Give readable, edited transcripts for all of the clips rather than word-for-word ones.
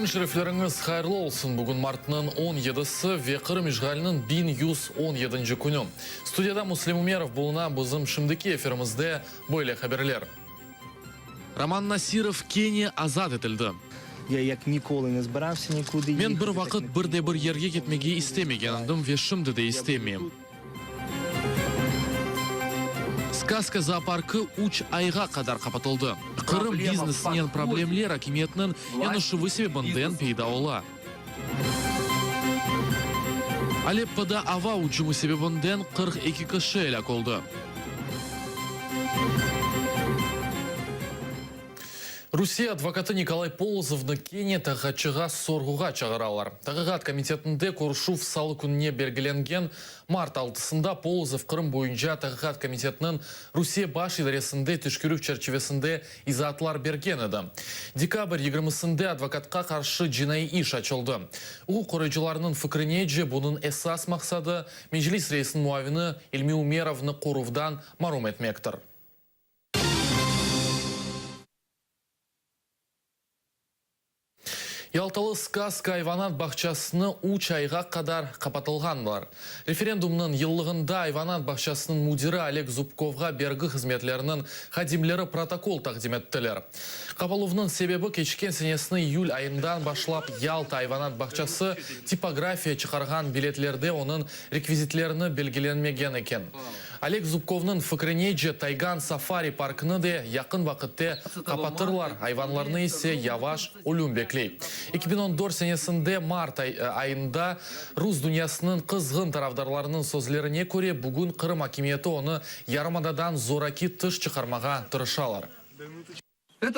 Kün şerifleriñiz hayırlı olsun! Bugün martnıñ on yedisi ve Qırım işğaliniñ 1117-nci künü. Studiyada Müslim Ümerov buluna, bizim şimdiki efirimizde böyle haberler. Roman Nasirov kene azat etildi. Men bir vaqıt bir de bir yerge ketmege istemegen edim ve şimdi de istemeyim. Skazka zooparkı üç ayğa qadar qapatıldı. Qırım biznesinen problemler akimiyetniñ yanaşuvı sebebinden peyda ola. Aleppoda ava ücümi sebebinden 42 kişi elâk oldı. Rusiye advokatı Nikolay Polozovnı kene taqiqatçığa sorğuğa çağıralar. Taqiqat komitetinde körüşüv salı kününe belgilengen. Mart altısında Polozov Qırım boyunca Taqiqat komitetiniñ Rusiye Baş idaresinde teşkerüv çerçivesinde izaatlar bergen edi. Dekabr yigirmisinde advokatqa qarşı cinaiy iş açıldı. Uquq qoruyıcılarnıñ fikrinece, bunıñ esas maqsadı, Meclis reisiniñ muavini İlmi Umerovnı qoruvdan marum etmektir. Yaltalı Skazka ayvanat bağçasını üç ayğa qadar qapatılğanlar. Referendumnıñ yıllığında ayvanat bağçasınıñ müdiri Oleg Zubkovğa bergi hızmetleriniñ hadimleri protokol taqdim ettiler. Qapaluvnıñ sebebi keçken senesiniñ iyül ayından başlap Yalta ayvanat bağçası tipografiya çıqarğan biletlerde onıñ rekvizitlerini belgilenmegen eken. Oleg Zubkovnıñ fikrinece, Taygan safari parkını de yaqın vaqıtte qapatırlar, ayvanlarnı ise yavaş ölüm bekley. 2014 senesinde mart ayında rus dünyasınıñ qızğın tarafdarlarınıñ sözlerine köre, bugün Qırım akimiyeti onı yarımadadan zoraki tış çıqarmağa tırışalar.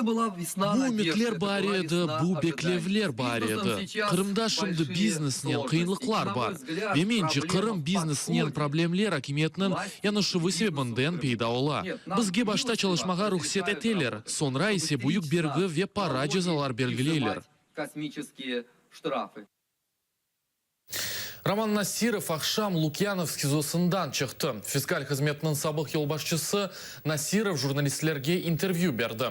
Bu ümütler baari edi, bu beklevler baari edi. Qırımda şimdi biznesnen qıyınlıqlar bar. Ve mence, Qırım biznesinen problemler akimiyetniñ yanaşuvı sebebinden peyda ola. Bizge başta çalışmağa ruhset eteler, soñra ise büyük bergi ve para cezalar belgileyler. Roman Nasirov aqşam Lukyanov SİZOsından çıqtı. Fiskal hızmetiniñ sabıq yolbaşçısı Nasirov jurnalistlerge intervyü berdi.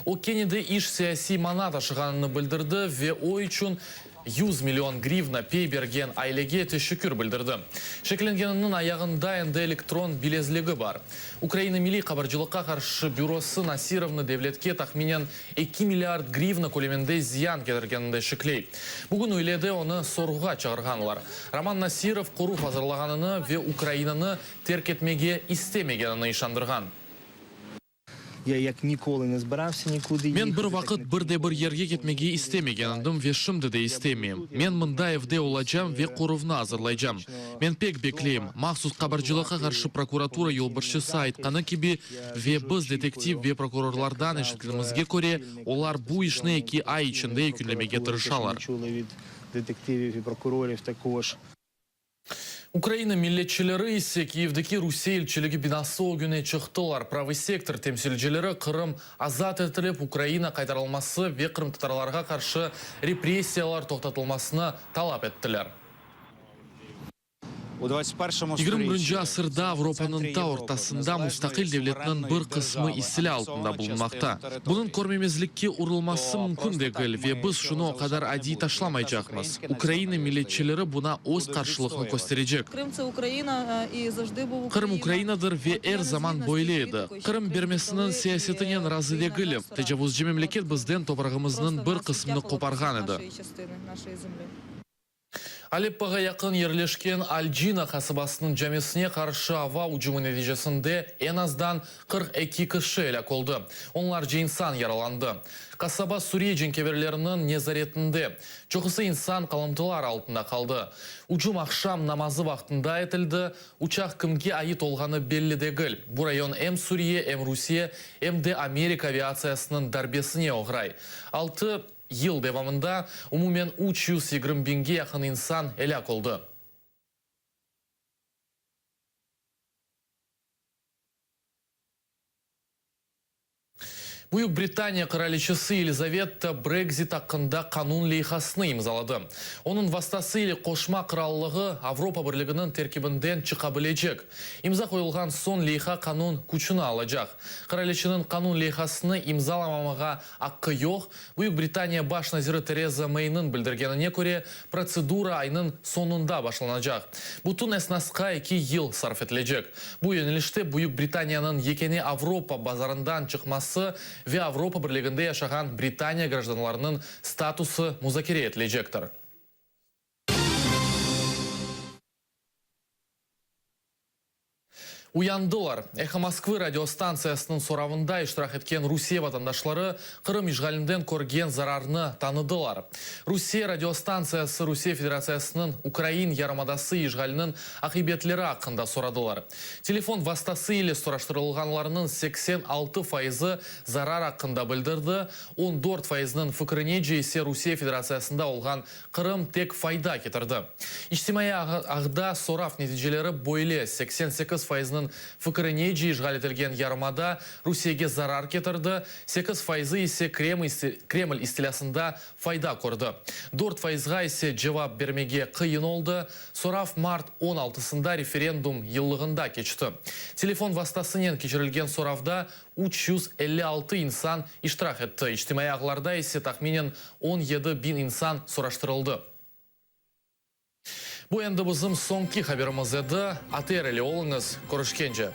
O, kene de iş siyasiy mana taşığanını bildirdi ve o içün yüz million grivna pey bergen ailege teşekkür bildirdi. Şeklengeniniñ ayağında endi elektron bilezligi bar. Ukraina Milliy qabarcılıqqa qarşı bürosı Nasirovnı devletke tahminen Eki milliard grivna köleminde ziyan ketirgeninde şekley. Bugün üylede onı sorğuğa çağırğanlar. Roman Nasirov qoruv azırlağanını ve Ukrainanı terk etmege istemegenini işandırğan. Men bir vaqıt bir de bir yerge ketmege istemegen edim ve şimdi de istemeyim. Men mında evde olacam ve qoruvnı azırlaycam. Men pek bekleyim, mahsus qabarcılıqqa qarşı prokuratura yolbaşçısı aytqanı kibi, Ve biz detektiv ve prokurorlardan eşitkenimizge köre, olar bu işni eki ay içinde yekünlemege tırışalar. Ukraina milletçileri ise Kiyevdeki Rusiye elçiligi binası ögüne çıqtılar. Pravıy sektor temsilcileri Qırım azat etilip, Ukraina qaytarılması ve qırımtatarlarğa qarşı repressiyalar toqtatılmasını talap ettiler. Yigirmi birinci asırda Avropanıñ ta ortasında mustaqil devletniñ bir qısmı istilâ altında bulunmaqta. Bunıñ körmemezlikke urulması mümkün degil ve biz şunı o qadar adiy taşlamaycaqmız. Ukraina milletçileri buna öz qarşılıqnı kösterecek. Qırım Ukrainadır ve er zaman böyle edi. Qırım bermesiniñ siyasetinen razı degilim. Tecavuzcı memleket bizden toprağımıznıñ bir qısmını qoparğan edi. Aleppoğa yaqın yerleşken Al-Cina qasabasınıñ camisine qarşı ava ücümi neticesinde eñ azdan 42 kişi elâk oldı, onlarca insan yaralandı. Qasaba Suriye cenkeverleriniñ nezaretinde. Çoqusı insan qalımtılar altında qaldı. Ücüm aqşam namazı vaqtında etildi, uçaq kimge ait olğanı belli degil. Bu rayon em Suriye, em Rusiye, em de Amerika aviatsiyasınıñ darbesine oğray. Altı. Yıl devamında umumen 320 biñge yaqın insan elâk oldı. Büyük Britaniya qıraliçesi Yelizaveta Brexit aqqında qanun leyhasını imzaladı. Onıñ vastası ile Qoşma Qırallığı Avropa Birliginiñ terkibinden çıqa bilecek. İmza qoyulğan soñ leyha qanun küçüni alacaq. Qıraliçeniñ qanun leyhasını imzalamamağa aqqı yoq. Büyük Britaniya baş naziri Tereza Meyniñ bildirgenine köre, protsedura aynıñ soñunda başlanacaq. Bütün esnasqa eki yıl sarf etilecek. Bu yönelişte Büyük Britaniyanıñ yekâne Avropa bazarından çıqması ve Avropa Birliginde yaşağan Britaniya grajdanlarınıñ statusı muzakere etilecektir. Uyandılar. Eho Moskvı radiostantsiyasınıñ soravında iştirak etken Rusiye vatandaşları Qırım işğalinden körgen zararnı tanıdılar. Rusiye radiostantsiyası Rusiye Federatsiyasınıñ ukrain yarımadası işğaliniñ aqibetleri aqqında soradılar. Telefon vastası ile soraştırılğanlarnıñ 86 fayızı zarar aqqında bildirdi, 14 fayızınıñ fikrinece ise Rusiye Federatsiyasında olğan Qırım tek fayda ketirdi. İçtimaiy ağda sorav neticeleri böyle, 88 fayızınıñ fikirinece işğal etilgen yarımada Rusiyege zarar ketirdi, sekiz fayızı ise Kreml istilâsında fayda kördi. Dört fayızğa ise cevap bermege qıyın oldı. Sorav mart on altısında referendum yıllığında keçti. Telefon vastasınen keçirilgen soravda 356 insan iştirak etti, içtimaiy ağlarda ise tahminen 17 biñ insan soraştırıldı. Bu endi bizim soñki haberimiz edi. ATR ile oluñız, körüşkence!